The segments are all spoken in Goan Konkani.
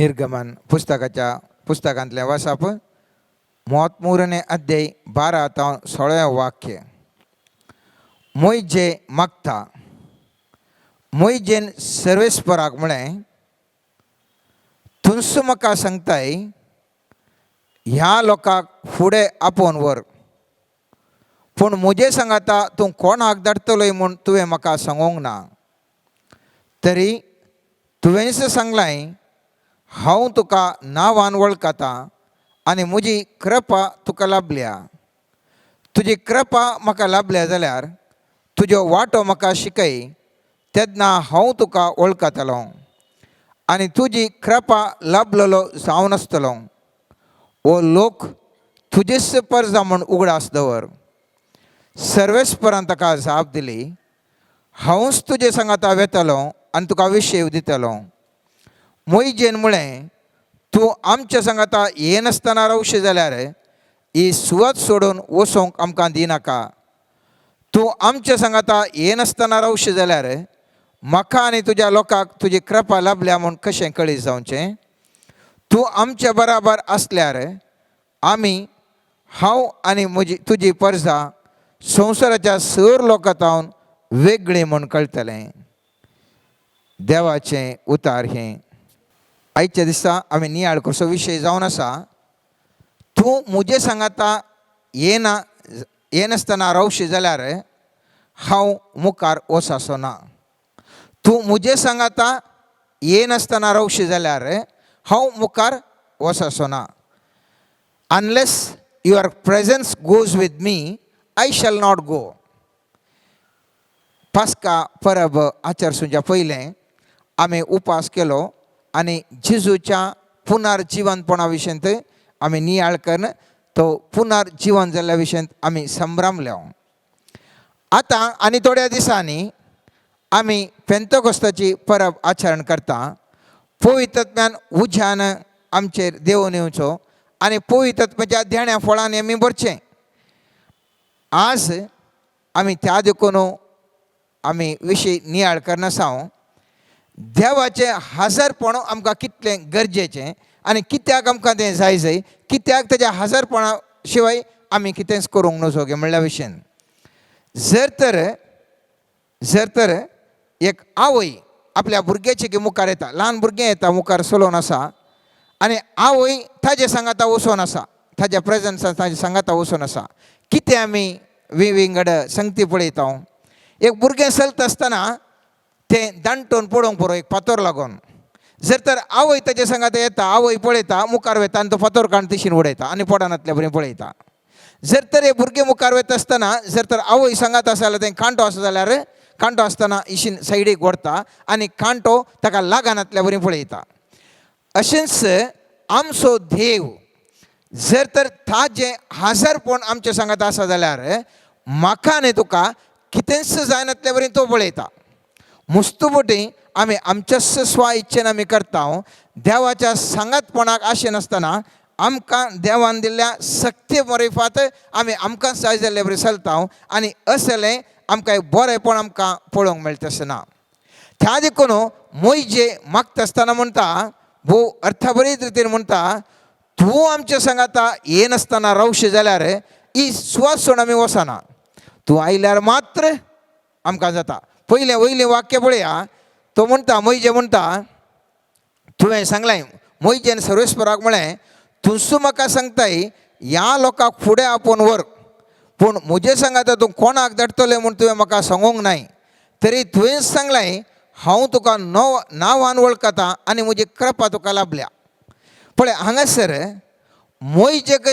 निर्गमन पुस्तकाच्या पुस्तकांतलें वाचप, मोतमुरणे अध्याय 12 तावन 16 वाक्य. मोयजे मागता. मोयजेन सर्वेस्पराक म्हळें, तुंस म्हाका सांगताय ह्या लोकांक फुडें आपोवन व्हर, पूण म्हजे सांगाता तूं कोणाक धाडटलोय म्हूण तुवें म्हाका सांगूंक ना. तरी तुवेंच सांगलाय, हांव तुका नांवान वळखता आनी म्हजी कृपा तुका लाभल्या. तुजी कृपा म्हाका लाभल्या जाल्यार तुज्यो वाटो म्हाका शिकय, तेन्ना हांव तुका वळखतलो आनी तुजी कृपा लाभलेलो जावन आसतलो. हो लोक तुजेच परजा म्हूण उगडास दवर. सर्वेस्परान ताका जाप दिली, हांवूच तुजे सांगाता वेतलो आनी तुका विशेव दितलो. मोयजेन म्हळें, तूं आमच्या सांगाता येनासतना रावशें जाल्यार ही सुवात सोडून वचोंक आमकां दिनाका. तूं आमच्या सांगाता येनासतना रावशें जाल्यार म्हाका आनी तुज्या लोकांक तुजी कृपा लाभल्या म्हूण कशें कळीत जावचें? तूं आमच्या बराबर आसल्यार आमी, हांव आनी म्हजी तुजी परजा संवसाराच्या सर लोकां तावन वेगळी म्हूण कळटलें. देवाचें उतार हें. आयच्या दिसा आमी नियाळ करचो विशय जावन आसा, तूं म्हजे सांगाता येना येनासतना रावशी जाल्यार हांव मुखार वचसो ना. तूं म्हजे सांगाता येनासतना रावशी जाल्यार हांव मुखार वचसो ना. Unless your presence goes with me, I shall not go. पास्का परब आचरसुच्या पयलें आमी उपास केलो आनी जेजूच्या पुनर्जिवनपणा विशयंत आमी नियाळ करून तो पुनर्जिवन जाल्ल्या विशयंत आमी संभ्रमले. आतां आनी थोड्या दिसांनी आमी पेंतकोस्ताची परब आचरण करता. पवित्रत्म्यान उज्यान आमचेर देवून येवचो आनी पवित्रत्म्याच्या देण्या फळांनी आमी भरचें. आज आमी त्या देखून आमी विशय नियाळ करनासांव, देवाचें हाजरपण आमकां कितलें गरजेचें आनी कित्याक आमकां तें जाय जाय, कित्याक तेज्या हाजरपणा शिवाय आमी कितेंच करूंक नजो गे म्हणल्या विशयान. जर तर एक आवय आपल्या भुरग्याचे की मुखार येता, ल्हान भुरगें येता, मुखार चलोवन आसा आनी आवय ताजे सांगाता वचोन आसा, ताज्या प्रेजन्सान ताजे सांगाता वचोन आसा, कितें आमी विंगड संगती पळयता. एक भुरगें चलता आसतना तें दांटून पडोवंक पुरो एक फातोर लागून. जर तर आवय ताजे सांगाता येता, आवय पळयता, मुखार वयता आनी तो फातोर काडून तिशीन उडयता आनी पडनातल्या बरी पळयता. जर तर हे भुरगें मुखार वयता आसतना जर तर आवय सांगात आसा जाल्यार, तें कांटो आसा जाल्यार कांटो आसतना इशीन सायडीक व्हरता आनी कांटो ताका लागनातल्या बरी पळयता. अशेंच आमचो देव जर तर ताजें हाजरपण आमच्या सांगात आसा जाल्यार म्हाका आनी तुका कितेंच जायनातल्या बरी तो पळयता. मुस्तुबटी आमी आमच्याच स्वा इच्छेन आमी करता. देवाच्या सांगातपणाक आशे नासतना आमकां देवान दिल्ल्या सक्ती मरिफात आमी आमकां जाय जाल्ले बरी चलता आनी असलें आमकां एक बरेंपण आमकां पळोवंक मेळटा अशें ना. त्या देखून मोयजे मागता आसतना म्हणटा, भोव अर्थभरीत रितीन म्हणटा, तूं आमच्या सांगाता येनासतना रावशें जाल्यार ही सुवात सोडून आमी वचना. तूं आयल्यार मात्र आमकां जाता. पयलें वयलें वाक्य पळया. तो म्हणटा, मोयजे म्हणटा, तुवें सांगलें, मोयजेन सर्वेस्पराक म्हळें, तूंच म्हाका सांगताय ह्या लोकांक फुडें आपोवन व्हर, पूण म्हजे सांगाता तूं कोणाक धाडटलें म्हूण तुवें म्हाका सांगूंक नाय. तरी तुवेंच सांगलें, हांव तुका नव नांवान वळखता आनी म्हजी कृपा तुका लाभल्या. पळय, हांगासर मोयजेक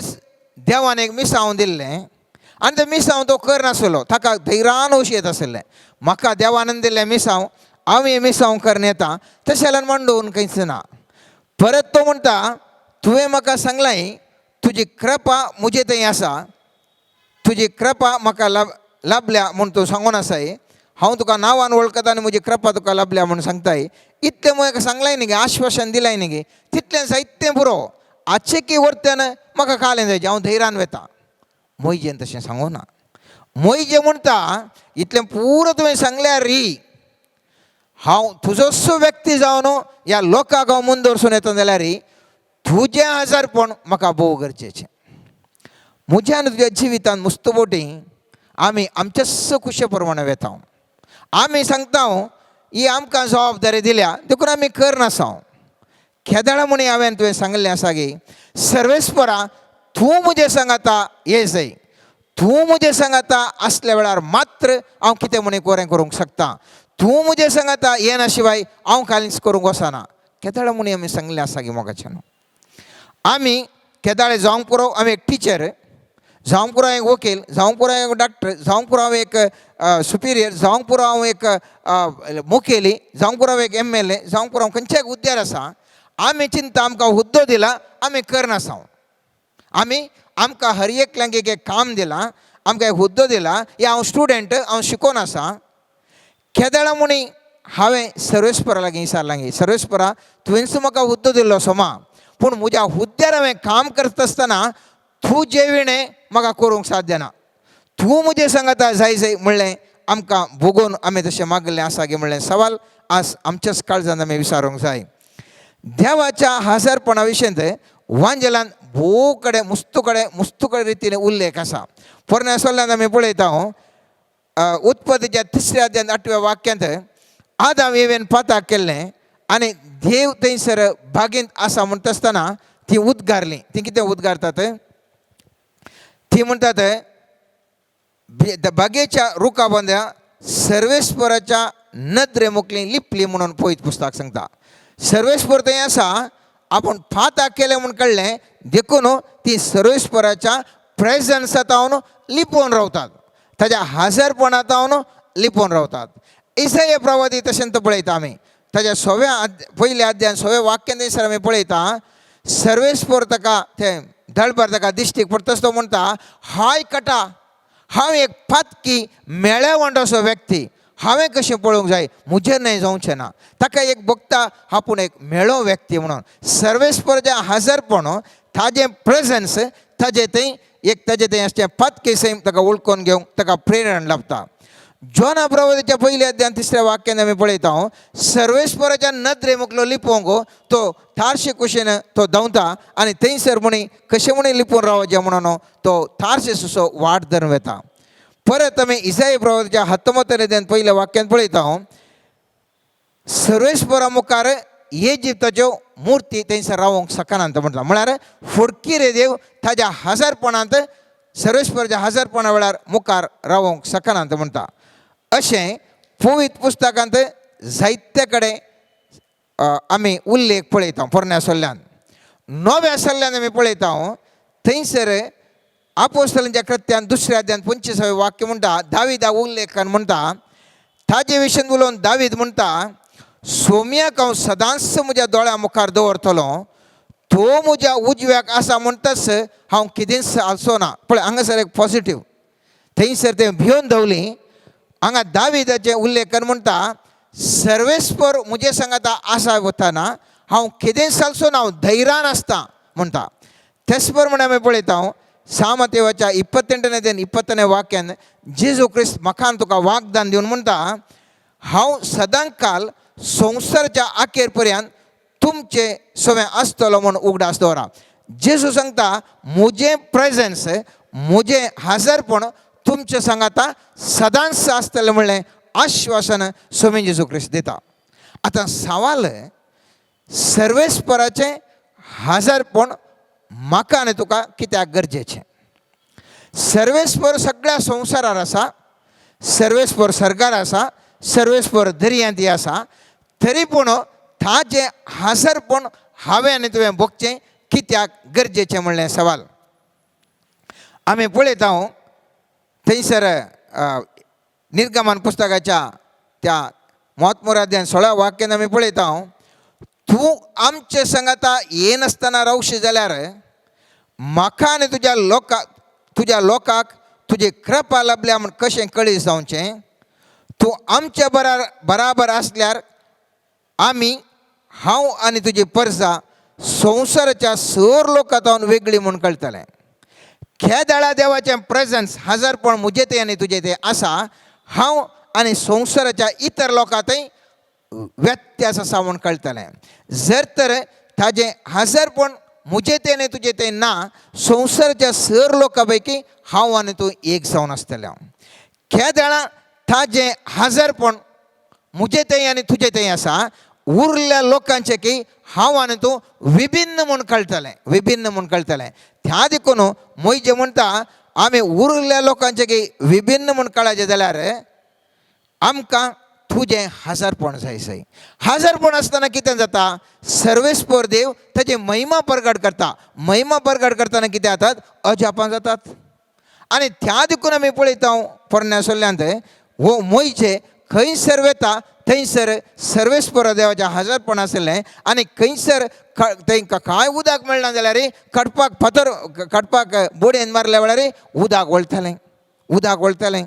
देवान एक मिसांव दिल्लें आनी तें मिसांव तो करनासलो. ताका धैर्यान वशी येत आसलें, म्हाका देवान दिल्लें मिसांव, हांव हें मिसांव करून येता. तशें जाल्यार मांडून खंयच ना. परत तो म्हणटा, तुवें म्हाका सांगलें तुजी कृपा म्हजे थंय आसा, तुजी कृपा म्हाका लाभल्या म्हूण तूं सांगून आसाय. हांव तुका नांवान वळखता आनी म्हजी कृपा तुका लाभल्या म्हूण सांगताय. इतलें म्हाका सांगलें न्ही गे, आश्वासन दिलें न्ही गे, तितलें जायतें पुरो. आचेकी वर्त्यान म्हाका कालें जायचें, हांव धैर्यान वता. मोयजेन तशें सांगू ना. मोयजे म्हणटा, इतलें पुरो तुवें सांगल्यार री हांव तुजोसो व्यक्ती जावन ह्या लोकांक हांव मुंदरसून येता जाल्यार तुजें आजारपण म्हाका भोव गरजेचें. म्हज्या आनी तुज्या जिवितांत मुस्तबोटी आमी आमच्याच खुशे प्रमाणे वेता. आमी सांगता ही आमकां जबाबदारी दिल्या देखून आमी करनासा. केदळा म्हणी हांवें तुवें सांगिल्लें आसा की सर्वेस्परा तूं म्हजें सांगाता ये जाय, तूं म्हजें सांगाता आसल्या वेळार मात्र हांव कितें म्हणी कोरें करूंक शकता. तूं म्हजें सांगाता येना शिवाय हांव कांयच करूंक वचना. केदळा म्हणी आमी सांगिल्लें आसा की मोगाच्यान आमी केदाळे जावंक पुरो हांव एक टिचर जावंक पुरो, हांव एक वकील जावंक पुरो, हांव एक डॉक्टर जावंक पुरो, हांव एक सुपिरियर जावंक पुरो, हांव एक मुखेली जावंक पुरो, हांव एक एमएलए जावंक पुरो, हांव खंयच्याय हुद्द्यार आसा. आमी चिंता आमकां हुद्दो दिला आमी करनासा. आमी आमकां हर एकल्यांक एक एक काम दिलां, आमकां एक हुद्दो दिला. या हांव स्टुडंट, हांव शिकोन आसा. केदळा म्हणी हांवें सर्वेस्परा लागीं विचारलां की सर्वेस्परा तुवेंच म्हाका हुद्दो दिल्लो सोमा, पूण म्हज्या हुद्द्यार हांवें काम करता आसतना तूं जेविणें म्हाका करूंक साध्य ना, तूं म्हजें सांगाता जाय जाय म्हणलें आमकां भोगोवन आमी तशें मागलें आसा की म्हणलें सवाल आज आमच्याच काळजान आमी विचारूंक जाय. देवाच्या हाजारपणा विशयांत वांजेलान भोव कडेन मुस्तू कडेन मुस्तू कडेन रितीन उल्लेख आसा. पोरण्या सोल्ल्यान आमी पळयता उत्पत्तीच्या तिसऱ्या अध्यायांत आठव्या वाक्यांत आदाम एवेन पाताक केल्लें आनी देव थंयसर बागेंत आसा म्हणटा आसतना ती उद्गारली. ती कितें उद्गारतात? ती म्हणटात बागेच्या रुखा बांद्या सर्वेस्पराच्या नदरे मुखली लिपली म्हणून पयत पुस्तक सांगता. सर्वेस्पर थंय आसा, आपूण फाता केलें म्हूण कळ्ळें देखून ती सर्वेस्पराच्या प्रेजन्सांत लिपोवन रावतात, ताज्या हाजरपणांत लिपोवन रावतात. इसाय प्रवादी तशें तो पळयता आमी ताज्या सव्या पयल्या अध्यायान सव्या वाक्यान थंयसर आमी पळयता सर्वेस्पर ताका ते दळपार ताका दिश्टीक पडटाच तो म्हणटा हाय कटा, हांव एक पातकी मेळेवंड असो व्यक्ती, हांवें कशें पळोवंक जाय, म्हजेर न्हय जावचें ना. ताका एक भोगता आपूण एक मेळो व्यक्ती म्हणून. सर्वेस्पराचें हाजरपण ताजें प्रेजन्स ताजें थंय एक ताजें थंय आसचें पातकी सैम ताका वळखून घेवंक ताका प्रेरणा लाभता. जोना प्रवादाच्या पयल्या अध्यायान तिसऱ्या वाक्यान आमी पळयता सर्वेस्पराच्या नदरे मुखलो लिपोवंक तो थारशे कुशीन तो धांवता आनी थंयसर म्हणी कशें म्हणी लिपोवन रावचें म्हणून तो थारशे सुसो वाट धरून वता. परत आमी इसाई प्रवादाच्या 19 अध्यायान पयल्या वाक्यान पळयता सर्वेस्परा मुखार इजिप्ताच्यो मुर्ती थंयसर रावंक शकनात म्हटलां. म्हळ्यार फुडकी रे देव ताज्या हजारपणांत सर्वेस्पराच्या हजारपणा वेळार मुखार रावंक शकनात म्हणटा. अशें पवित्र पुस्तकांत जायते कडेन आमी उल्लेख पळयता पोरण्या सल्ल्यान. नव्या सल्ल्यान आमी पळयता थंयसर आपोस्तलांच्या कृत्यान दुसऱ्या अध्यायान 25वें वाक्य म्हणटा दाविदा उल्लेखान म्हणटा ताजे विशीं उलोवन दावीद म्हणटा सोम्याक हांव सदांच म्हज्या दोळ्या मुखार दवरतलो, तो म्हज्या उजव्याक आसा म्हणटाच हांव कितेंच हालचो ना. पळय हांगासर एक पॉजिटीव थंयसर तें भिवन दवली. हांगा दाविदाचें उल्लेखन म्हणटा सर्वेस्पर म्हजे सांगाता आसा वतना हांव कितेंच हालचो ना, हांव धैर्यान आसता म्हणटा. तेच प्रमाणे आमी पळयता सामतेवाच्या 28ನೇ 20ನೇ वाक्यान जेजू क्रिस्त म्हाका तुका वागदान दिवन म्हणटा हांव सदांकाल संवसाराच्या अखेर पर्यंत तुमचे सगळें आसतलो म्हूण उगडास दवरा. जेजू सांगता म्हजें प्रेजन्स म्हजें हाजरपण तुमचे सांगाता सदांच आसतलें म्हणलें आश्वासन स्वामी जेजू क्रिस्त दिता. आतां सवाल सर्वेस्पराचें हाजरपण म्हाका आनी तुका कित्याक गरजेचें? सर्वेस्पर सगळ्या संवसारार आसा, सर्वेस्पर सर्गार आसा, सर्वेस्पर दर्यांत आसा, तरी पूण ताजें हाजरपण हांवें आनी तुवें भोगचें कित्याक गरजेचें म्हणलें सवाल. आमी पळयता थंयसर निर्गमन पुस्तकाच्या त्या मोतमुराद्यान 16 वाक्यान आमी पळयता तूं आमचे सांगाता येनासतना रावशी जाल्यार म्हाका आनी तुज्या लोकाक तुजी कृपा लाभल्या म्हूण कशें कळीत जावचें? तूं आमच्या बराबर आसल्यार आमी हांव आनी तुजी परसा संवसाराच्या सर लोकांत वेगळी म्हूण कळटलें. खेदाळा देवाचें प्रेजन्स हाजरपण म्हजे थंय आनी तुजे थंय आसा, हांव आनी संवसाराच्या इतर लोकां थंय व्यत्यास आसा म्हूण कळटलें. जर तर ताजें हजारपण म्हजें तें आनी तुजें तें ना, संवसाराच्या सर लोकां पैकी हांव आनी तूं एक जावन आसतलें. केदळां ताजें हजारपण म्हजें तें आनी तुजें तें आसा, उरल्या लोकांचें की हांव आनी तूं विभिन्न म्हूण कळटलें, विभिन्न म्हूण कळटलें. त्या देखून मोयजे म्हणटा आमी उरल्या लोकांचें की विभिन्न म्हूण कळाचें जाल्यार आमकां तुजें हजारपण जाय जाय. हजारपण आसतना कितें जाता, सर्वेस्पर देव ताजी महिमा परगट करता. महिमा परगट करतना कितें जातात, अजापां जातात. आनी त्या देखून आमी पळयता पोरण्या सोल्ल्यांत हो मोयचे खंयसर वता थंयसर सर्वेस्पर देवाचें हजारपण आसलें आनी खंयसर तांकां कांय उदक मेळना जाल्यार कडपाक फातर कडपाक बोडयेन मारल्या वेळार उदक वळटलें, उदक वळटलें.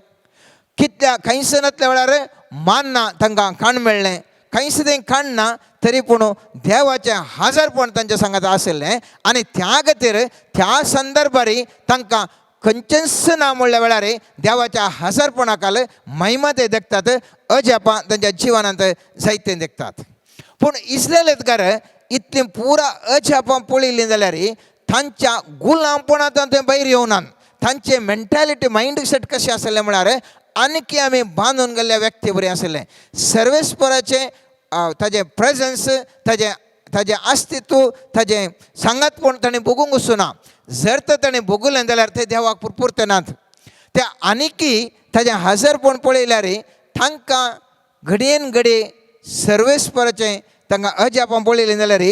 कितल्या खंयसर नासल्या वेळार मान्ना तांकां खाण मेळ्ळें, खंयसर तें खाण ना तरी पूण देवाचें हजारपण तांच्या सांगात आशिल्लें आनी त्या खातीर त्या संदर्भार तांकां खंयचेंच ना म्हणल्या वेळार देवाच्या हजारपणाकाल महिमा ते देखतात, अजापां तांच्या जिवनांत जायते देखतात. पूण इस्रायलकार इतलीं पुरा अजापां पळयलीं जाल्यार तांच्या गुलामपणांत ते भायर येवनात. तांचे मेंटालिटी मायंड सेट कशें आसलें म्हळ्यार आनीकी आमी बांदून गेल्ल्या व्यक्ती बरें आसलें. सर्वेस्पराचें ताजें प्रेजन्स, ताजें ताजें अस्तित्व, ताजें सांगातपण ताणें भोगूंक वचूना. जर तर ताणें भोगलें जाल्यार ते देवाक पुरपुरते नात. ते आनीकी ताजें हजारपण पळयल्यार तांकां घडयेन घडये सर्वेस्पराचें तांकां अजापां पळयलें जाल्यार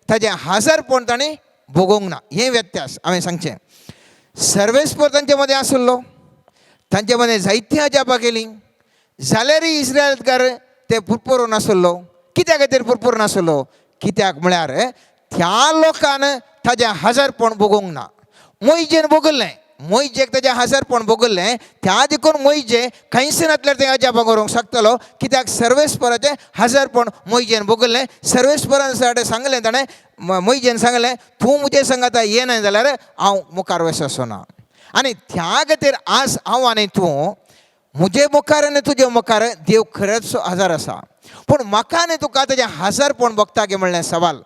ताजें हजारपण ताणें भोगोवंक ना. हें व्यत्यास हांवें सांगचें. सर्वेस्पर तांचे मदें आसलो, तांचे मदें जायतीं अजापां केलीं जाल्यारय इस्रायलकार ते पुरपुरून नासलो. कित्या खातीर पुरपूर नासलो? कित्याक म्हळ्यार त्या लोकान ताजें हजारपण भोगोवंक ना. मोयजेन भोगल्लें, मोयजेक ताजें हजारपण भोगल्लें, त्या देखून मोयजे खंयसर नासल्यार तें अजापां करूंक शकतलो. कित्याक सर्वेस्पराचें हजारपण मोयजेन भोगल्लें. सर्वेस्परान सांगलें ताणें, मोयजेन सांगलें तूं म्हजे सांगाता येना जाल्यार हांव मुखार वचचो ना. आनी त्या खातीर आज हांव आनी तूं म्हजे मुखार आनी तुजे मुखार देव खरेंच हजार आसा, पूण म्हाका आनी तुका ताजें हजारपण भोगता की म्हणलें सवाल.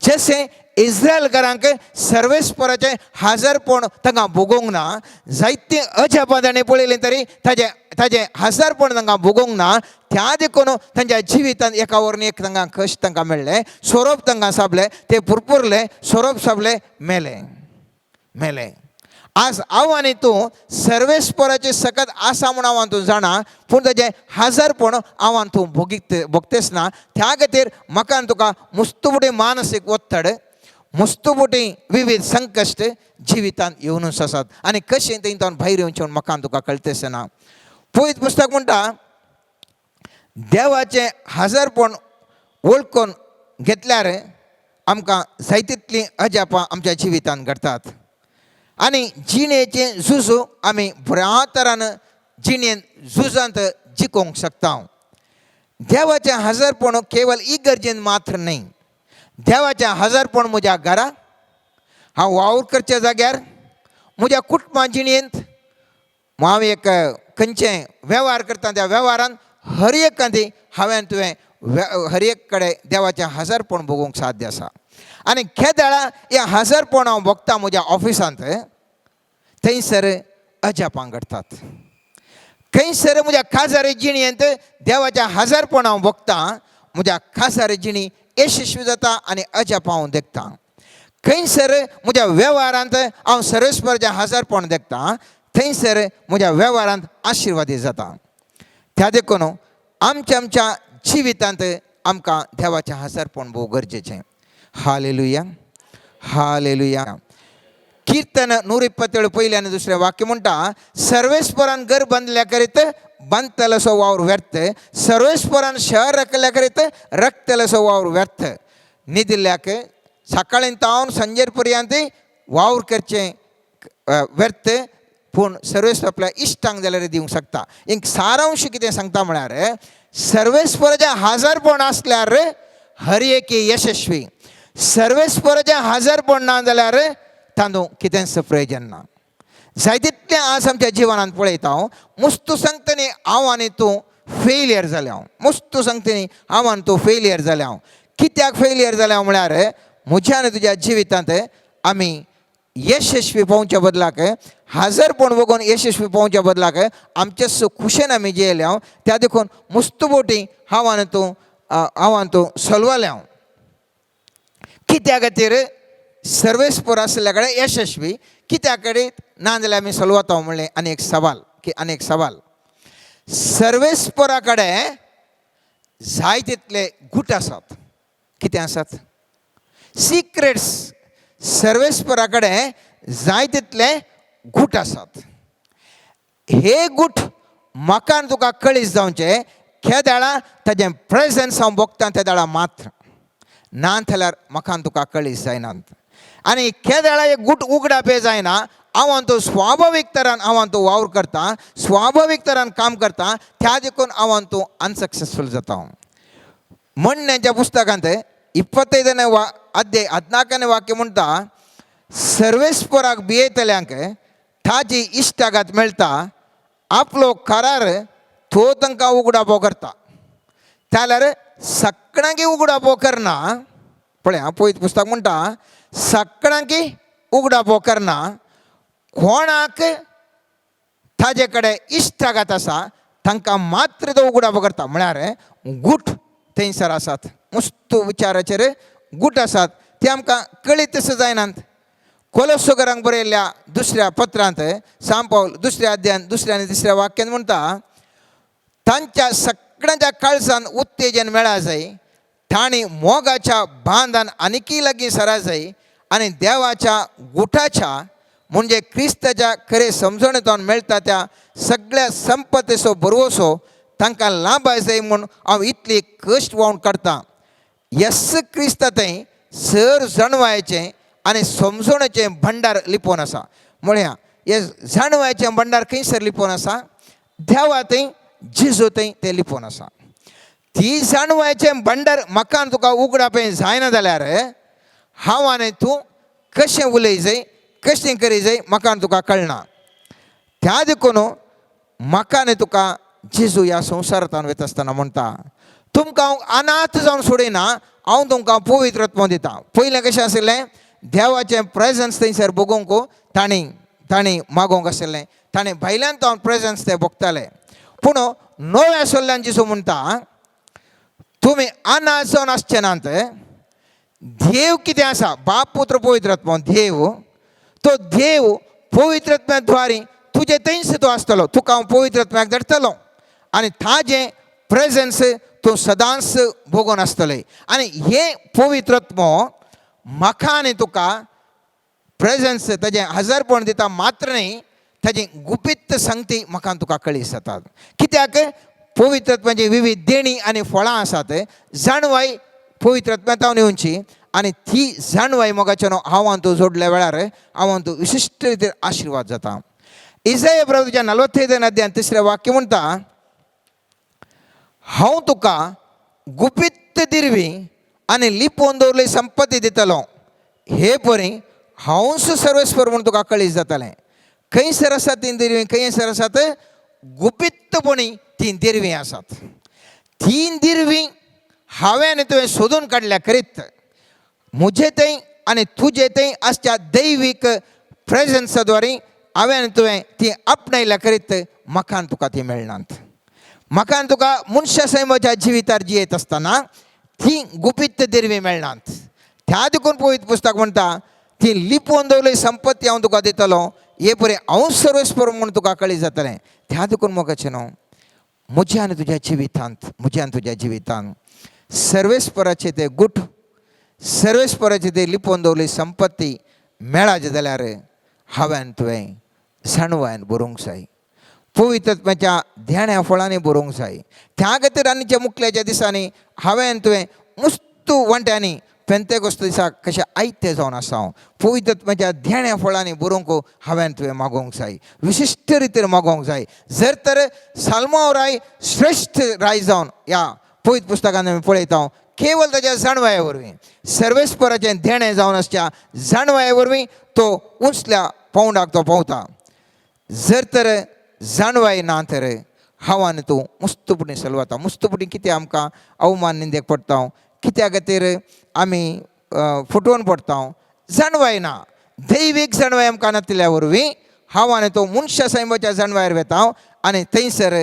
जशें इस्रायलकारांक सर्वेस्पराचें हजारपण तांकां भोगोवंक ना, जायतीं अजापां ताणें पळयलीं तरी ताजें ताजें हजारपण तांकां भोगोवंक ना. त्या देखून तांच्या जिवितांत एका वरून एक तांकां कश्ट तांकां मेळ्ळें, सोरोप तांकां सापले, ते पुरपुरले, सोरोप सापले, मेले मेले. आज हांव आनी तूं सर्वेस्पराचें सकत आसा म्हूण हांव आनी तूं जाणा, पूण ताजें हजारपण हांव आनी तूं भोगतेच ना. त्या खातीर म्हाका आनी तुका मुस्तुबुटी मानसीक ओत्तड, मुस्तुबुटी विविध संकश्ट जिवितांत येवनूच आसात आनी कशें थंय भायर येवचें म्हूण म्हाका आनी तुका कळतेच ना. पयत पुस्तक म्हणटा देवाचें हजारपण वळखून घेतल्यार आमकां जायतितलीं अजापां आमच्या जिवितांत घडटात आनी जिणेचें झुजू आमी बऱ्या तरान जिणेन झुजांत जिखोवंक शकता. देवाचें हजारपण केवल इगर्जेन मात्र न्हय, देवाचें हजारपण म्हज्या घरा, हांव वावर करच्या जाग्यार, म्हज्या कुटुंबा जिणेंत, हांव एक खंयचें वेव्हार करता त्या वेव्हारान हर एक आदी हांवें तुवें हर एक कडेन देवाचें हजारपण भोगूंक साध्य आसा. आनी केदळा हें हजारपण हांव भोगता म्हज्या ऑफिसांत, थंयसर अजापां घडटात. खंयसर म्हज्या खाजारी जिणेंत देवाचें हजारपण हांव भोगता, म्हज्या खाजारी जिणी यशस्वी जाता आनी अजापां हांव देखता. खंयसर म्हज्या वेव्हारांत हांव सर्वेस्पराचें हजारपण देखता, थंयसर म्हज्या वेव्हारांत आशिर्वादी जाता. त्या देखून आमच्या आमच्या जिवितांत आमकां देवाचें हजारपण भोव गरजेचें. Hallelujah, hallelujah. कीर्तन 127 पयलें आनी दुसरें वाक्य म्हणटा, सर्वेस्परान घर बांदल्या करीत बांदतलोसो वावर व्यर्थ, सर्वेस्परान शहर रखल्या करीत रखतलोसो वावर व्यर्थ. न्हिदिल्ल्याक सकाळीं तावन सांजेर पर्यंत वावर करचें व्यर्थ, पूण सर्वेस्पर आपल्या इश्टांक जाल्यार दिवंक शकता. एक सारांश कितें सांगता म्हळ्यार सर्वेस्पराचें हजारपण आसल्यार हर एक यशस्वी, सर्वेस्पराचें हजारपण ना जाल्यार तांदूळ कितेंच प्रयोजन ना. जाय तितलें आज आमच्या जिवनांत पळयता हांव मुस्तू सांगता न्ही, हांव आनी तूं फेलियर जालें हांव. मस्त सांगता न्ही, हांव आनी तूं फेलियर जालें हांव. कित्याक फेलियर जालें हांव म्हळ्यार म्हज्या आनी तुज्या जिवितांत आमी यशस्वी पावच्या बदलाक, हाजरपण बघून यशस्वी पावच्या बदलाक आमचे खुशेन आमी जियेले हांव. त्या देखून मुस्त बोटी हांव आनी तूं, हांव आनी तूं सलवालें हांव. कित्या खातीर सर्वेस्पोर आसल्या कडेन यशस्वी कित्या कडेन ना जाल्यार आमी सलवाता म्हणलें आनी एक सवाल की आनी एक सवाल. सर्वेस्पोरा कडेन जाय तितले गूट आसात. कितें आसात? सिक्रेट्स. सर्वेस्परा कडेन जाय तितले गूट आसात. हे गूट म्हाका आनी तुका कळीस जावचें केदाळा ताजें प्रेजन्स हांव भोगता तेदाळा मात्र, ना जाल्यार म्हाका आनी तुका कळीस जायनात. आनी केदाळा एक गूट उगडापे जायना, हांव आनी तूं स्वाभावीक तरान हांव आनी तूं वावर करता, स्वाभावीक तरान काम करता, त्या देखून हांव आनी तूं अनसक्सेसफूल जाता. म्हणण्याच्या पुस्तकांत 25ನೇ ಅಧ್ಯಾಯ 14ನೇ ವಾಕ್ಯ म्हणटा, सर्वेस्पराक भियेतल्यांक ताजी इश्टागात मेळटा, आपलो करार तो तांकां उगडापो करता. जाल्यार सगळ्यांकी उगडापो करना. पळय हांव पळयत पुस्तक म्हणटा सगळ्यांकी उगडापो करना, कोणाक ताजे कडेन इश्टागात आसा तांकां मात्र तो उगडापो करता. म्हळ्यार गूट थंयसर आसात, मस्त विचाराचेर गूट आसात, ते आमकां कळीत तशें जायनात. कोलोसोगरांक बरयल्ल्या दुसऱ्या पत्रांत सांपावल दुसऱ्या अध्यायान दुसऱ्या आनी तिसऱ्या वाक्यान म्हणटा, तांच्या सगळ्यांच्या काळजान उत्तेजन मेळा जाय, तांणी मोगाच्या बांदान आनिकी लागीं सरा जाय आनी देवाच्या गुटाच्या म्हणजे क्रिस्ताच्या खरे समजणेंतल्यान मेळटा त्या सगळ्या संपत्तीचो भरवसो तांकां लाभाय जाय म्हूण हांव इतली कश्ट व्हांवन काडटा. येस क्रिस्ता थंय सर जाणवायचें आनी समजणेचें भंडार लिपोवन आसा. म्हळ्यार हे जाणवायचें भंडार खंयसर लिपोवन आसा? देवा थंय, जेजू थंय तें लिपोवन आसा. ती जाणवायचें भंडार म्हाका आनी तुका उगडापें जायना जाल्यार हांव आनी तूं कशें उलय जाय, कशें करी जाय म्हाका आनी तुका कळना. त्या देखून म्हाका आनी तुका जेजू ह्या संवसारांत वता आसतना म्हणटा, तुमकां हांव अनाथ जावन सोडिना, हांव तुमकां पवित्रत्व दिता. पयलें कशें आशिल्लें, देवाचें प्रेजन्स थंयसर भोगोवंक तांणी तांणी मागोवंक आशिल्लें, ताणें भायल्यान तो प्रेजन्स ते भोगताले. पूण नव्या सोल्ल्यान जेजू म्हणटा, तुमी अनाथ जावन आसचे नात. देव कितें आसा, बाप पुत्र पवित्रत्व देव, तो देव पवित्रत्म्या द्वारे तुजे थंयच तो आसतलो, तुका हांव पवित्रत्म्याक धाडटलो आनी ताजें प्रेजन्स तूं सदांच भोगून आसतलें. आनी हें पवित्रत्व म्हाका आनी तुका प्रेजन्स ताजें हजारपण दिता मात्र न्ही, ताजी गुपीत संगती म्हाका आनी तुका कळीस जातात. कित्याक पवित्रत्वाची विविध देणी आनी फळां आसात. जाणवाय पवित्रत्म्यांत येवची आनी ती जाणवाय मोगाच्यान हांव आनी तूं जोडल्या वेळार हांव आनी तूं विशिश्ट रितीन आशिर्वाद जाता. इजाय प्रभूच्या 45 अध्यायान तिसरें वाक्य म्हणटा, हांव तुका गुपीत दिरवी आनी लिपोवन दवरली संपत्ती दितलो, हे परी हांवूच सर्वेस्पर म्हूण तुका कळीत जातलें. खंयसर आसात तीं दिरवी? खंयसर आसात? गुपीतपणी तीं दिरवीं आसात. तीं दिरवीं हांवें आनी तुवें सोदून काडल्या करीत म्हजे थंय आनी तुजे थंय आसच्या दैवीक प्रेजन्सा द्वारे हांवें आनी तुवें ती आपणायल्या करीत म्हाका आनी तुका ती मेळनात. म्हाका आनी तुका मनशा सैमाच्या जिवितार जियेत आसतना ती गुपीत दिरवी मेळनात. त्या देखून पवित्र पुस्तक म्हणटा, ती लिपोवन दवरली संपत्ती हांव तुका दितलो, हे पळय हांव सर्वेस्पर म्हूण तुका कळीत जातलें. त्या देखून मोगाचें न्हू, म्हज्या आनी तुज्या जिवितांत, म्हज्या आनी तुज्या जिवितांत सर्वेस्पराचे ते गुट, सर्वेस्पराचे ते लिपोवन दवरली संपत्ती मेळाचे जाल्यार हांवें तुवें जाणवायन बरोवंक जाय, पवित्रत्वाच्या ध्याण्या फळांनी बरोवंक जाय. त्या खातीर आनीच्या मुखल्याच्या दिसांनी हांवें तुवें मुस्तू वांट्यांनी पेंतेकोस्त दिसाक कशें आयतें जावन आसा हांव पवित्रत्वाच्या ध्याण्या फळांनी बरोवंक हांवें तुवें मागोवंक जाय, विशिश्ट रितीन मागोवंक जाय. जर तर साल्मांव राय श्रेश्ठ राय जावन ह्या पवित्र पुस्तकान आमी पळयता, केवल ताच्या जाणवाये वरवीं, सर्वेस्पराचें देणें जावन आसच्या जाणवाये वरवीं तो उंचल्या पावंडाक तो पावता. जर तर जाणवाय ना तर हांव आनी तूं मुस्तुपणी सलवाता. मुस्तुपणी कितें आमकां अवमान निंदेक पडटा, कित्या खातीर आमी फुटोवन पडटा? जाणवाय ना. दैवीक जाणवाय आमकां नातिल्ल्या वरवीं हांव आनी तूं मनशा सैमाच्या जाणवायर वेता आनी थंयसर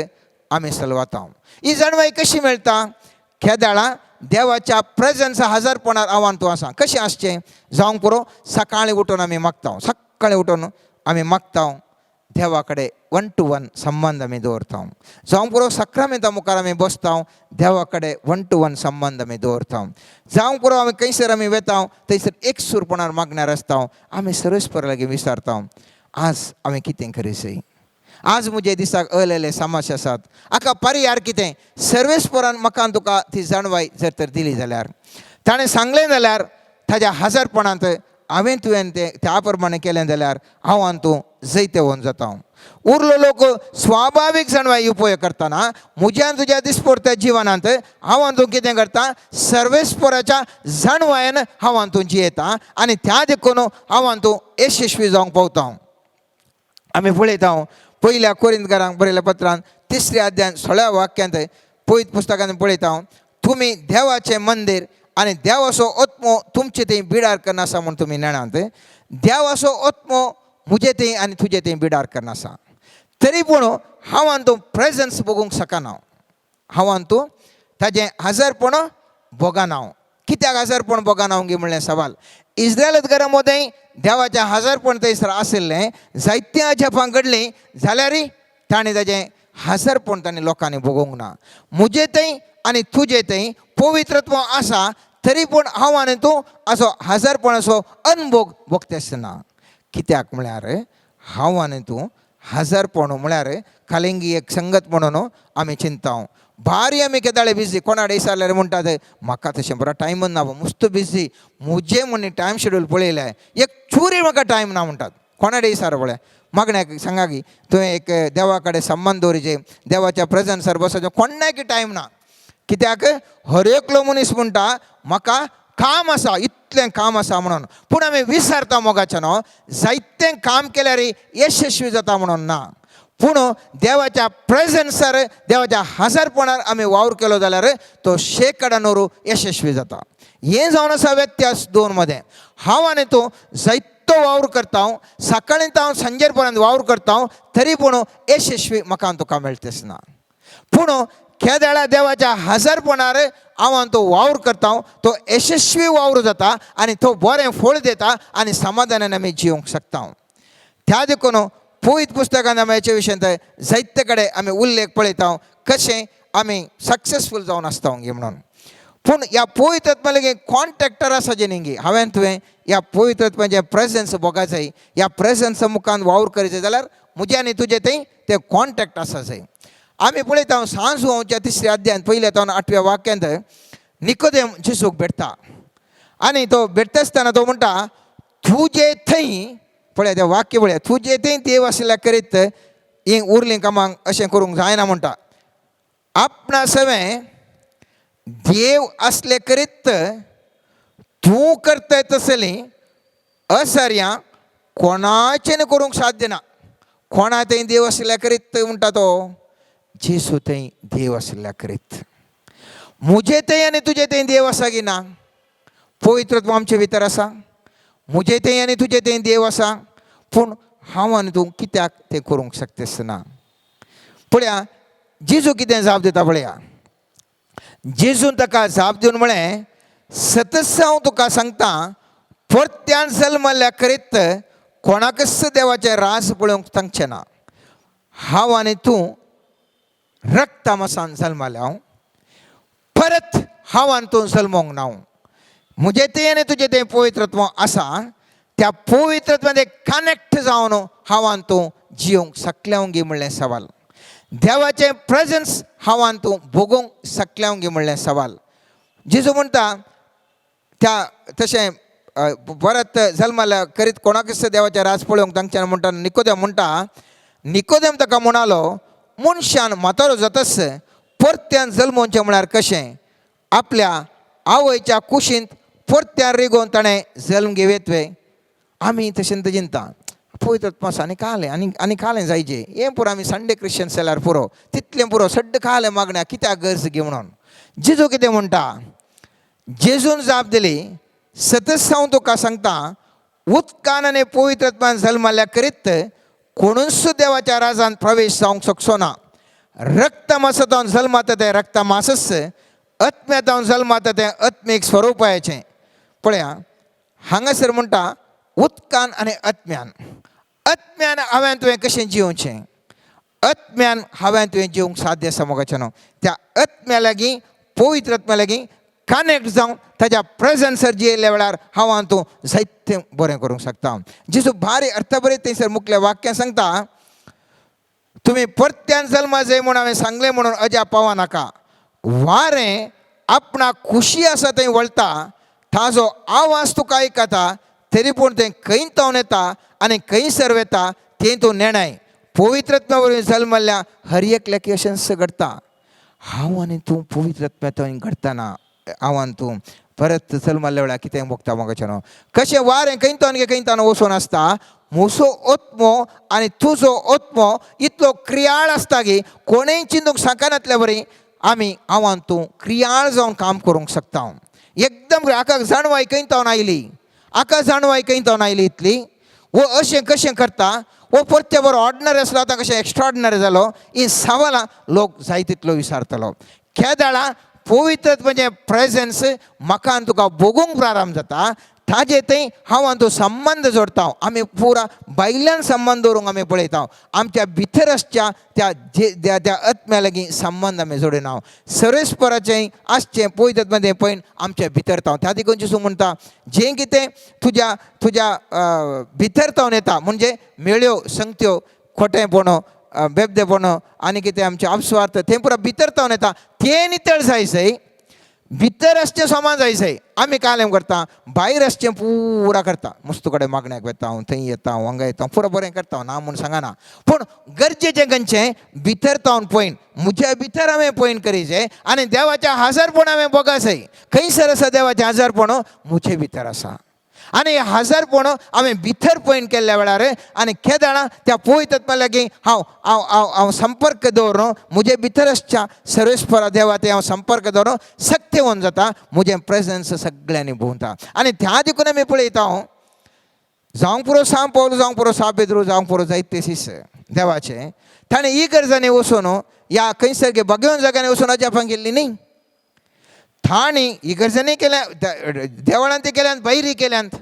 आमी सलवाता. ही जाणवाय कशी मेळटा? केदाळा देवाच्या प्रेजन्सा हजारपणार हांव आनी तूं आसा. कशें आसचें जावंक पुरो, सकाळीं उठून आमी मागता, सकाळीं उठून आमी मागता, देवा कडेन वन टू वन संबंद आमी दवरता. जावंक पुरो, सक्रामेंता मुखार आमी बसता, देवा कडेन वन टू वन संबंद आमी दवरता. जावंक पुरो, आमी खंयसर आमी वेता थंयसर एकसूरपणान मागण्यार आसता, आमी सर्वेस्पर लागीं विचारता. आज आमी कितें करीसय? आज म्हजे दिसाक अलेले समस्या आसात, हाका पर्याय कितें? सर्वेस्परान म्हाका तुका ती जाणवाय जर तर दिली जाल्यार, ताणें सांगलें जाल्यार, ताज्या हजारपणांत हांवें तुवें तें त्या प्रमाणें केलें जाल्यार हांव आनी तूं जैतेवन जाता. उरलो लोक स्वाभावीक जाणवाय उपयोग करतना, म्हज्या आनी तुज्या दिसपडत्या जिवनांत हांव आनी तूं कितें करता? सर्वेस्पराच्या जाणवायेन हांव आनी तूं जियेता आनी त्या देखून हांव आनी तूं यशस्वी जावंक पावता. आमी पळयता, पयल्या कोरिंतकारांक बरयल्या पत्रान तिसऱ्या अध्यायान 16 वाक्यांत, पयत पुस्तकान पळयता, तुमी देवाचें मंदीर आनी देवाचो आत्मो तुमचे थंय बिडार करना आसा म्हूण तुमी नेणात. देवाचो आत्मो म्हजे थंय आनी तुजे थंय बिडार करना आसा, तरी पूण हांव आनी तूं प्रेजन्स बगूंक शकना, हांव आनी तूं ताजें हजारपण भोगना. कित्याक हजारपण भोगना गी म्हणलें सवाल. इस्रायलात घरा मदें देवाचें हजारपण थंयसर आशिल्लें, जायतीं अजापां घडलीं जाल्यारय ताणें ताजें हजारपण ताणें लोकांनी भोगोवंक ना. म्हजे थंय आनी तुजे थंय पवित्रत्व आसा, तरी पूण हांव आनी तूं असो हजारपणाचो अनभोग भोगता आसतना, कित्याक म्हळ्यार हांव आनी तूं हजारपण म्हळ्यार खालिंगी एक संगत म्हणून आमी चिंता. भारी आमी केदाळे बिजी. कोणाडे विचारल्यार म्हणटात, म्हाका तशें बरो टायमच ना, मस्त बिजी म्हजें म्हण टायम शेड्यूल पळयलें, एक चुरी म्हाका टायम ना म्हणटात. कोणाडे विचार पळय, मागण्याक सांगा की तुवें एक देवा कडेन संबंद दवरिचे, देवाच्या प्रेजन्सार बसोचें, कोणाक टायम ना. कित्याक? हर एकलो मनीस म्हणटा, म्हाका काम आसा, इतलें काम आसा म्हणून. पूण आमी विसरता मोगाचें न्हू, जायतें काम केल्यार यशस्वी जाता म्हणून ना, पूण देवाच्या प्रेजन्सार, देवाच्या हजारपणार आमी वावर केलो जाल्यार तो शेकडान नोरू यशस्वी जाता. हें जावन आसा व्यत्यास दोन मदें. हांव आनी तूं जायतो वावर करता, सकाळीं हांव सांजेर पर्यंत वावर करता, तरी पूण यशस्वी म्हाका तुका मेळतेच ना. पूण केदळा देवाच्या हजारपणार हांव आनी तो वावर करता, तो यशस्वी वावर जाता आनी तो बरें फळ दिता आनी समाधानान आमी जिवंक शकता. त्या देखून पवित्र पुस्तकान आमी हेच्या विशयांत जायते कडेन आमी उल्लेख पळयता, कशें आमी सक्सेसफूल जावन आसता गे म्हणून. पूण ह्या पवित्र आत्मा लागीं कॉन्ट्रॅक्टर आसा जे न्ही गे, हांवें तुवें ह्या पवित्र आत्म्याचें प्रेजन्स भोगा जाय, ह्या प्रेजन्सा मुखान वावर करीत जाल्यार म्हजें आनी तुजें थंय तें कॉन्ट्रॅक्ट आसा जाय. आमी पळयता, सांजवाच्या तिसऱ्या अध्यायांत पयल्या तावन आठव्या वाक्यांत निकोदेम जेजूक भेटता आनी तो भेटता आसतना तो म्हणटा, तुजे थंय पळय, तें वाक्य पळय, तुजे थंय देव आशिल्ल्या करीत ही उरलीं कामांक अशें करूंक जायना म्हणटा. आपणा सवें देव असले करीत तूं करताय तसली असर्यां कोणाचें करूंक साध्य ना. कोणा थंय देव आशिल्ल्या करीत म्हणटा तो? जेसू थंय देव आशिल्ल्या करीत. म्हजे थंय आनी तुजे थंय देव आसा की ना? पवित्रत्व आमचे भितर आसा. म्हजे थंय आनी तुजे थंय देव आसा, पूण हांव आनी तूं कित्याक तें करूंक शकतेच ना? पळया, जेजू कितें जाप दिता पळया. जेजून ताका जाप दिवन म्हळें, सतस हांव तुका सांगता, परत्यान जल्मल्ल्या करीत कोणाकच देवाचें राज पळोवंक सांगचें ना. हांव आनी तूं रक्तामासान जल्मल्या हांव, परत हांव आनी तूं जल्मोंक ना. म्हजें तें आनी तुजें तें पवित्रत्व आसा, त्या पवित्रत्वान कनेक्ट जावन हांव आनी तूं जियोंक शकल्या गी म्हणलें सवाल. देवाचें प्रेजन्स हांव आनी तूं भोगोवंक शकल्या गी म्हणलें सवाल. जेजू म्हणटा त्या तशें परत जल्मल्या करीत कोणाकच देवाचें राज पळोवंक तांच्यान म्हणटा. निकोदेम म्हणटा, निकोदेम ताका म्हणालो, मनशान म्हातारो जातच परत्यान जल्मोवचें म्हळ्यार कशें? आपल्या आवयच्या कुशींत परत्यान रिगोवन ताणें जल्म घेवयत वे? आमी तशें चिंता. पवित्र आत्मो आसा आनी कालें आनी आनी कालें जायजे. हें पुरो आमी संडे क्रिश्चन जाल्यार पुरो, तितलें पुरो, सड्ड कालें मागण्या कित्याक गरज गी म्हणून. जेजू कितें म्हणटा? जेजून जाप दिली, सतच हांव तुका सांगता, उदकान आनी पवित्र आत्मान जल्मल्या करीत कोणूच देवाच्या राजान प्रवेश जावंक शकचो ना. रक्तमासांतल्यान जल्माता तें रक्तमासच, आत्म्यांतल्यान जल्माता तें आत्मीक स्वरुपाचें. पळया हांगासर म्हणटा उदकान आनी आत्म्यान. आत्म्यान हांवें तुवें कशें जिवचें? आत्म्यान हांवें तुवें जिवंक साध्य आसा मोगाचें न्हू. त्या आत्म्या लागीं, पवित्र आत्म्या लागीं कनेक्ट जावन ताज्या प्रेजन्सर जियेल्ल्या वेळार हांव आनी तूं जायतें बरें करूंक शकता. जेजू भारी अर्थबरीत थंयसर मुखलें वाक्य सांगता, तुमी परत्यान जल्मा जाय म्हूण हांवें सांगलें म्हणून अजाप पावा नाका. वारें आपणाक खुशी आसा थंय वळटा, ताजो आवाज तुका आयकता, तरी पूण तें खंय तावन येता आनी खंयसर वता तें तूं नेणाय. पवित्र आत्म्या वरवीं जल्मल्ल्या हर एकल्याक अशेंच घडटा. हांव आनी तूं पवित्र आत्म्या थंय घडटना हांव आनी तूं परत जल्मल्ल्या वेळार कितें भोगता मोगाचें न्हू. कशें वारें खंय तावन खंय तावन वचून आसता, म्हजो आत्मो आनी तुजो आत्मो इतलो क्रियाळ आसता की कोणेय चिंतूंक शकनातल्या बरी आमी हांव आनी तूं क्रियाळ जावन काम करूंक शकता. एकदम आका जाणवाय खंय तावन आयली, आका जाणवाय खंय तावन आयली इतली? वो अशें कशें करता? वो परते बरो ऑर्डिनरी आसलो आतां कशें एक्स्ट्राऑर्डिनरी जालो? ही सवालां लोक जाय तितलो विचारतलो. केदाळा पवित्र म्हणजे प्रेजन्स म्हाका आनी तुका भोगूंक प्रारंभ जाता, ताजे थंय हांव आनी तूं संबंद जोडटा. आमी पुरा भायल्यान संबंद दवरूंक आमी पळयता, आमच्या भितर आसच्या त्या जे त्या आत्म्या लागीं संबंद आमी जोडिना. सर्वेस्पराचें आसचें पवित्र आत्म्याचें पळयन आमच्या भितर तावन. त्या देखून जेजू म्हणटा, जें कितें तुज्या तुज्या भितर तावन येता, म्हणजे मेळ्यो संगत्यो, खोटेंपण, बेबदेपण आनी कितें आमचें अपस्वार्थ, तें पुरा भितर तावन येता, तें नितळ जाय सय. भितर आसचें समान जाय सय. आमी कालें करता, भायर आसचें पुरा करता, मुस्तू कडेन मागण्याक वता हांव, थंय येता हांव, हांगा येता हांव, पुरा बरें करता हांव, ना म्हूण सांगना. पूण गरजेचें खंयचें? भितर तावन पळयन, म्हज्या भितर हांवें पळयन करीचें आनी देवाचें हाजरपण हांवें भोगा सय. खंयसर आसा देवाचें हाजरपण? म्हजे भितर आसा. आनी हाजरपण हांवें भितर पळयन केल्ल्या वेळार आनी केदाळा त्या पवित्र आत्म्या लागीं हांव हांव हांव हांव संपर्क दवरून, म्हजे भितर आसच्या सर्वेस्परा देवा ते हांव संपर्क दवरून सक्तेवन जाता, म्हजें प्रेजन्स सगळ्यांनी भोंवता. आनी त्या देखून आमी पळयता हांव जावंक पुरो सांव पावल, जावंक पुरो सांव पेद्रू, जावंक पुरो जायते शिस देवाचे, ताणें ही गरजांनी वचून ह्या खंयसर भगवन जाग्यांनी वचून अजापां केल्ली न्ही. तांणी इगर्जांनी केल्या, देवळांत ती केल्यात, भायरी केल्यात.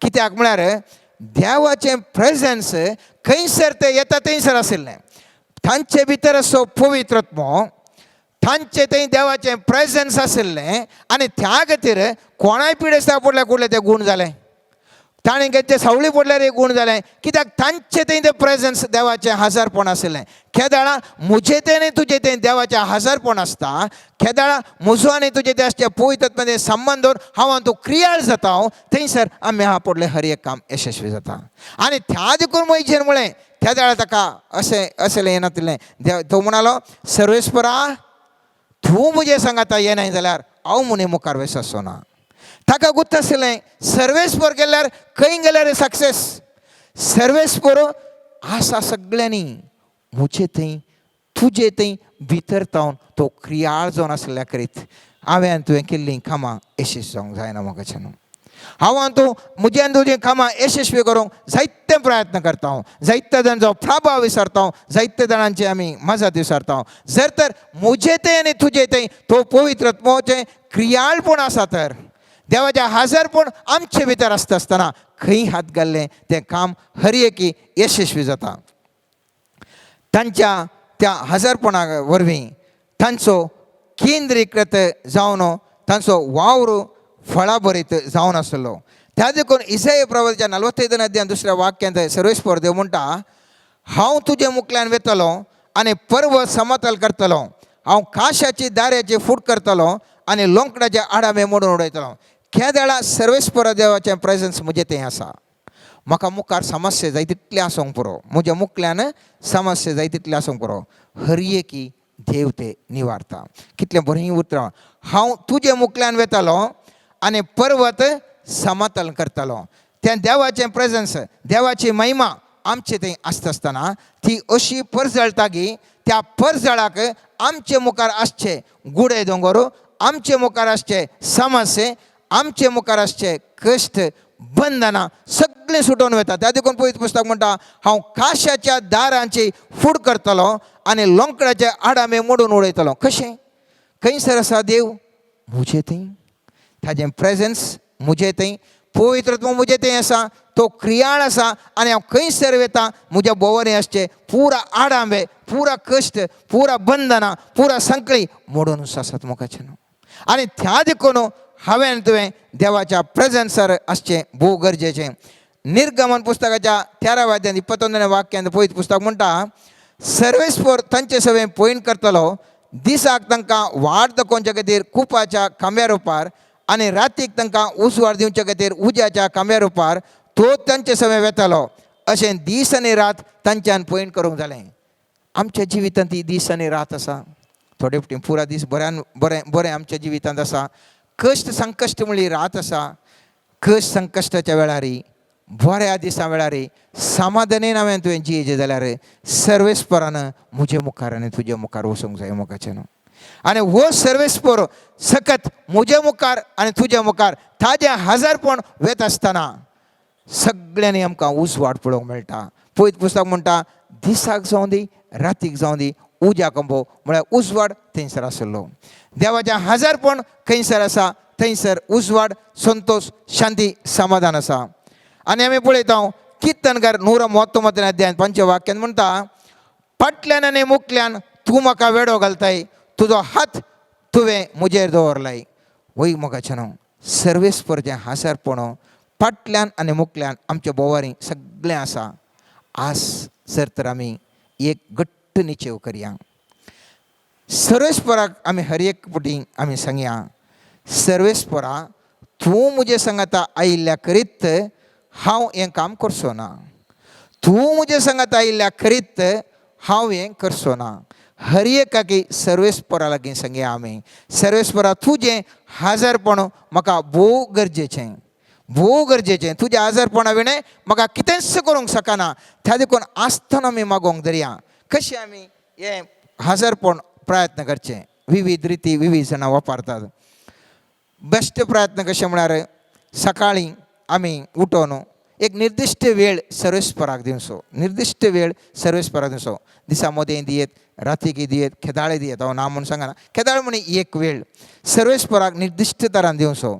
कित्याक म्हळ्यार देवाचें प्रेजन्स खंयसर ते येता थंयसर आशिल्लें. तांचे भितर असो पवित्र आत्मो, तांचे थंय देवाचें प्रेजन्स आशिल्लें आनी त्या खातीर कोणाय पिडेस्ता पडल्यार कुडले ते गूण जाले, ताणें ते सावळी पडल्यार एक गूण जालें. कित्याक तांचे थंय तें प्रेजन्स देवाचें हाजरपण आशिल्लें. केदाळा म्हजें तें आनी तुजें तें देवाचें हाजरपण आसता, केदाळा म्हजो आनी तुजें तें आसचें पवित्र आत्म्याचें संबंद दवर हांव आनी तूं क्रियाळ जाता, हांव थंयसर आमी हा पडलें हर एक काम यशस्वी जाता. आनी त्या देखून मोयजेन म्हळें त्या वेळार ताका अशें अशें येनातिल्लें. देव तो म्हणालो, सर्वेस्परा तूं म्हजें सांगाता येनाय जाल्यार हांव म्हणे मुखार वचचो ना. ताका गुत्त आशिल्लें सर्वेस्पर गेल्यार खंय गेल्यार सक्सेस. सर्वेस्पर आसा सगळ्यांनी, म्हजे थंय तुजे थंय भितर तावन तो क्रियाळ जावन आसल्या करीत हांवें आनी तुवें केल्लीं कामां यशस्वी जावंक जायना म्हाका न्हू. हांव आनी तूं म्हजें आनी तुजें कामां यशस्वी करूंक जायते प्रयत्न करता हांव, जायते जाणांचो प्रभाव विसरता हांव, जायते जाणांची आमी मजत विसरता हांव. जर तर म्हजें थंय आनी तुजें थंय तो पवित्र आत्मोचें क्रियाळपण आसा तर देवाचें हाजरपण आमचे भितर आसता आसतना खंय हात घाल्लें तें काम हर एकी यशस्वी जाता. तांच्या त्या हाजरपणा वरवीं तांचो केंद्रीकृत जावन तांचो वावर फळाभरीत जावन आसलो. त्या देखून इसाय प्रवाच्या 45 अध्याय दुसऱ्या वाक्यांत सर्वेस्पर देव म्हणटा, हांव तुजे मुखल्यान वेतलो आनी पर्वत समतल करतलो, हांव काशाची दाऱ्याची फूट करतलो आनी लोंकडाचे आडामे मोडून उडयतलो. केदळा सर्वेस्पर देवाचें प्रेजन्स म्हजें तें आसा. म्हाका मुखार समस्या जाय तितलें आसूंक पुरो, म्हज्या मुखल्यान समस्या जाय तितलें आसूंक पुरो, हर एकी देव ते निवारता. कितलें बरीं उतरां. हांव तुजे मुखल्यान वेतलो आनी पर्वत समतल करतलो. तें देवाचें प्रेजन्स, देवाची महिमा आमचे थंय आसता आसतना ती अशी परजळटा की त्या परजळाक आमचे मुखार आसचे गुडे दोंगर, आमचे मुखार आसचे समस्ये, आमचे मुखार आसचे कश्ट, बंधनां सगळें सुटोवन वता. त्या देखून पवित्र पुस्तक म्हणटा, हांव काशाच्या दारांची फूड करतलो आनी लोंकडाचे आडामे मोडून उडयतलो. कशें? खंयसर आसा देव? म्हजे थंय. ताजें प्रेजन्स म्हजे थंय, पवित्रत्व म्हजे थंय आसा, तो क्रियाळ आसा. आनी हांव खंयसर वता म्हज्या भोंवरी आसचे पुरा आडांबे, पुरा कश्ट, पुरा बंधनां, पुरा संकळी मोडून आसात मुखाचे न्हू. आनी त्या देखून हांवें तुवें देवाच्या प्रेजन्सार आसचें भोव गरजेचें. निर्गमन पुस्तकाच्या 13व्या अध्यायांत 21व्या वाक्यांत पवित्र पुस्तक म्हणटा, सर्वेस्पर तांचे सवें पयण करतलो, दिसाक तांकां वाट दाखोवच्या खातीर कुपाच्या खांब्या रुपार आनी रातीक तांकां उजवाड दिवच्या खातीर उज्याच्या खांब्या रुपार तो तांचे सवें वेतालो. अशें दीस आनी रात तांच्यान पयण करूंक जालें. आमच्या जिवितांत ती दीस आनी रात आसा. थोडे फावटी पुरा दीस बऱ्यान बरें बरें आमच्या जिवितांत आसा. कश्ट संकश्ट म्हणली रात आसा. कश्ट संकश्टाच्या वेळार, बऱ्या दिसां वेळार समाधानेन हांवें तुवें जियेचें जाल्यार सर्वेस्परान म्हजे मुखार आनी तुजे मुखार वचूंक जाय मोगाचें न्हू. आनी हो सर्वेस्पर सकत म्हजे मुखार आनी तुज्या मुखार ताजें हजारपण वेता आसतना सगळ्यांनी आमकां उजवाड पळोवंक मेळटा. पवित्र पुस्तक म्हणटा, दिसाक जावं दी रातीक जावं दी उज्या कंबो म्हळ्यार उजवाड थंयसर आसलो. देवाचें हजारपण खंयसर आसा थंयसर उजवाड, संतोश, शांती, समाधान आसा. आनी आमी पळयता किर्तनकार 139 अध्याय 5 वाक्यान म्हणटा, फाटल्यान आनी मुखल्यान तूं म्हाका वेडो घालताय, तुजो हात तुवें म्हजेर दवरलाय. वय मोगाचें न्हू, सर्वेस्परचें हांसरपण फाटल्यान आनी मुखल्यान आमच्या भोंवारी सगळें आसा. आज जर तर आमी एक घट्ट निचेव करया, सर्वेस्पराक आमी हर एक फावटी आमी सांगया, सर्वेस्परा तूं म्हजे सांगाता आयिल्ल्या करीत हांव हें काम करचो ना, तूं म्हजे सांगाता आयिल्ल्या करीत हांव हें करचो ना. हर एकाकी सर्वेस्परा लागीं सांगया आमी, सर्वेस्परा तुजें हाजरपण म्हाका भोव गरजेचें, भोव गरजेचें. तुज्या आजारपणा विणें म्हाका कितेंच करूंक शकना. त्या देखून आसतना आमी मागोवंक धरया. कशें आमी हें हाजरपण प्रयत्न करचें? विविध रिती विविध जाणां वापरतात. बेश्ट प्रयत्न कशें म्हळ्यार सकाळीं आमी उठोवन एक निर्दिश्ट वेळ सर्वेस्पराक दिवचो, निर्दिश्ट वेळ सर्वेस्पराक दिवचो. दिसा मदें दियेत, रातीक दियेत, खेदाळे दियेत, हांव ना म्हूण सांगना. खेदाळे म्हण एक वेळ सर्वेस्पराक निर्दिश्ट तरान दिवचो.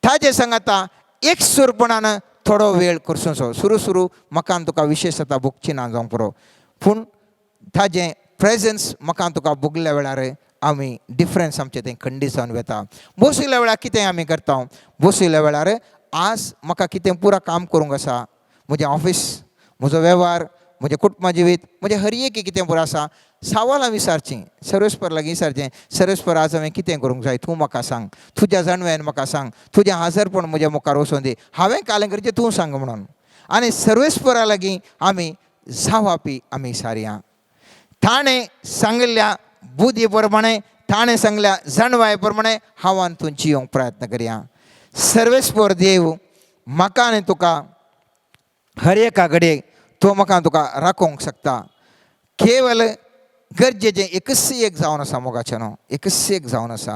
ताजे सांगाता एक सुरपणान थोडो वेळ करचो. सुरू सुरू म्हाका तुका विशेश आतां भोगची ना जावंक पुरो, पूण ताजें प्रेजन्स म्हाका तुका भोगल्या वेळार आमी डिफरन्स आमचें तें खंडीत जावन वता. बशिल्ल्या वेळार कितें आमी करता? बशिल्ल्या वेळार आज म्हाका कितें पुरा काम करूंक आसा, म्हजें ऑफीस, म्हजो वेव्हार, म्हजें कुटुंब जिवीत, म्हजें हर एक कितें पुरो आसा, सवालां विचारचीं सर्वेस्पर लागीं विचारचें, सर्वेस्पर आज हांवें कितें करूंक जाय तूं म्हाका सांग, तुज्या जाणव्यान म्हाका सांग, तुजें हाजरपण म्हज्या मुखार वचून दी, हांवें कालें करचें तूं सांग म्हणून. आनी सर्वेस्परा लागीं आमी जावापी आमी सारया. ताणें सांगिल्ल्या बुद्धी प्रमाणे, ताणें सांगल्या जाणवाय प्रमाणे हांव आनी तूं जियोंक प्रयत्न करया. सर्वेस्पर देव म्हाका आनी तुका हर एका घडयेक तो म्हाका तुका राखोवंक शकता. केवल गरजेचें एकच एक जावन आसा मोगाचें न्हू, एकच एक जावन आसा,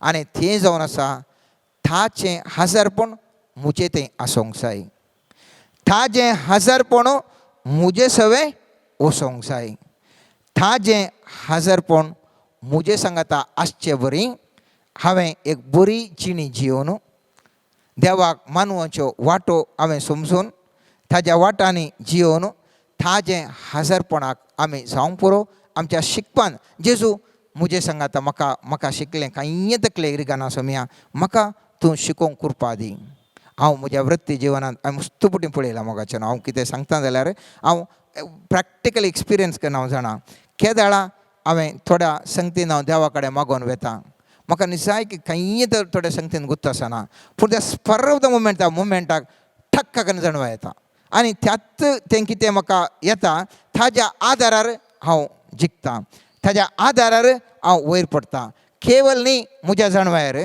आनी तें जावन आसा ताचें हाजरपण म्हजें तें आसूंक जाय, ताजें हाजरपण म्हजें सवें वचोंक जाय, ताजें हाजरपण म्हजें सांगाता आसचे बरी हांवें एक बरी जिणी जियोवन देवाक मानवाच्यो वाटो हांवें समजून ताज्या वाटांनी जियोवन ताजें हाजरपणाक आमी जावंक पुरो. आमच्या शिकपान जेजू म्हजें सांगाता म्हाका म्हाका शिकलें कांय तकलेक रिगाना सोमया, म्हाका तूं शिकोवंक कृपा दी. हांव म्हज्या वृत्ती जिवनांत हांवें मस्त पुटी पळयलां मोगाचें. हांव कितें सांगता जाल्यार हांव प्रॅक्टिकल एक्सपिरियन्स करून हांव जाणा. केदाळा हांवें थोड्या संगतीन हांव देवा कडेन मागोवन वेता, म्हाका निजायक कांय तर थोड्या संगतीन गुत्त आसना, पूण त्या स्पर ऑफ the moment त्या मुमेंटाक ठक्क करून जाणवा येता आनी त्यात तें कितें म्हाका येता ताज्या आदारार हांव जिखता, ताज्या आदारार हांव वयर पडटा. केवल न्ही म्हज्या जाणवायर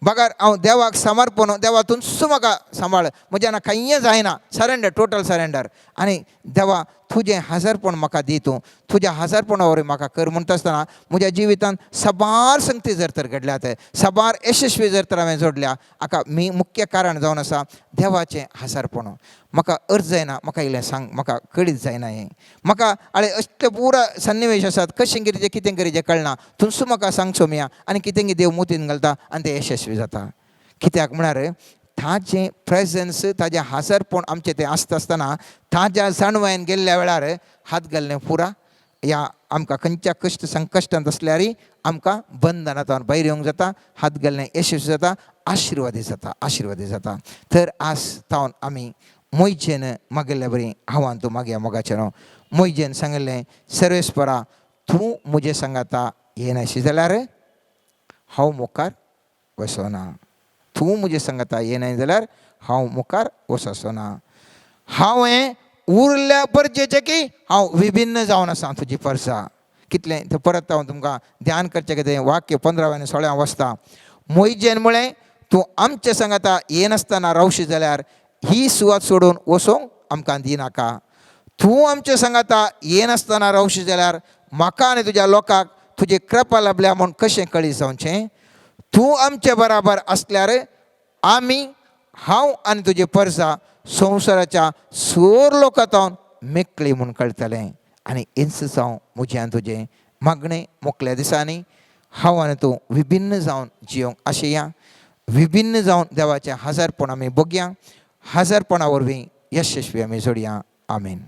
बगर हांव देवाक समर्पण, देवा तूंच म्हाका सांबाळ, म्हज्यान कांय जायना, सरेंडर, टोटल सरेंडर. आनी देवा तुजें हाजरपण म्हाका दी, तूं तुज्या हाजरपणा वरवीं म्हाका कर म्हणटा आसतना म्हज्या जिवितांत साबार संगती जर तर घडल्यात, साबार यशस्वी जर तर हांवें जोडल्या, हाका मी मुख्य कारण जावन आसा देवाचें हाजरपण. म्हाका अर्ज जायना, म्हाका इल्लें सांग, म्हाका कळीत जायना हें, म्हाका आळे असले पुरा सन्निवेश आसात, कशें कितें कितें करीचें कळना, तूंच म्हाका सांग सोमया. आनी कितें देव मोतीन घालता आनी तें यशस्वी जाता. कित्याक म्हळ्यार ताजें प्रेजन्स, ताजें हाजरपण आमचें तें आसता आसतना ताज्या जाणवायेन गेल्ल्या वेळार हात घालणें पुरा ह्या आमकां खंयच्या कश्ट संकश्टांत आसल्यारय आमकां बंधनांत भायर येवंक जाता, हात घालणें यशस्वी जाता, आशिर्वादी जाता, आशिर्वादी जाता. तर आज तावन आमी मोयजेन मागिल्ले बरी हांवान तूं मागया मोगाचें न्हू. मोयजेन सांगिल्लें, सर्वेस्परा तूं म्हजे सांगाता येनाशी जाल्यार हांव मुखार वचना, तूं म्हजे सांगाता येनाय जाल्यार हांव मुखार वचचो ना. हांवें उरल्या परजेचें की हांव विभिन्न जावन आसा तुजी परसा. कितलें तें परत हांव तुमकां ध्यान करचें कितें वाक्य 15व्या आनी 16व्या वचता. मोयजेन म्हळें, तूं आमचे सांगाता येनासतना रावशी जाल्यार ही सुवात सोडून वचूंक आमकां दिनाका. तूं आमचे सांगाता येनासतना रावशी जाल्यार म्हाका आनी तुज्या लोकांक तुजी कृपा लाभल्या म्हूण कशें कळीत जावचें? तूं आमचे बराबर आसल्यार आमी, हांव आनी तुजी परसा संवसाराच्या सोर लोकांत मेकळी म्हूण कळटलें. आनी हेंच जावं म्हजें आनी तुजें मागणें. मोकल्या दिसांनी हांव आनी तूं विभिन्न जावन जियोंक आशेया, विभिन्न जावन देवाचें हाजारपण आमी बघया, हाजारपणा वरवीं यशस्वी आमी जोडया. आमेन.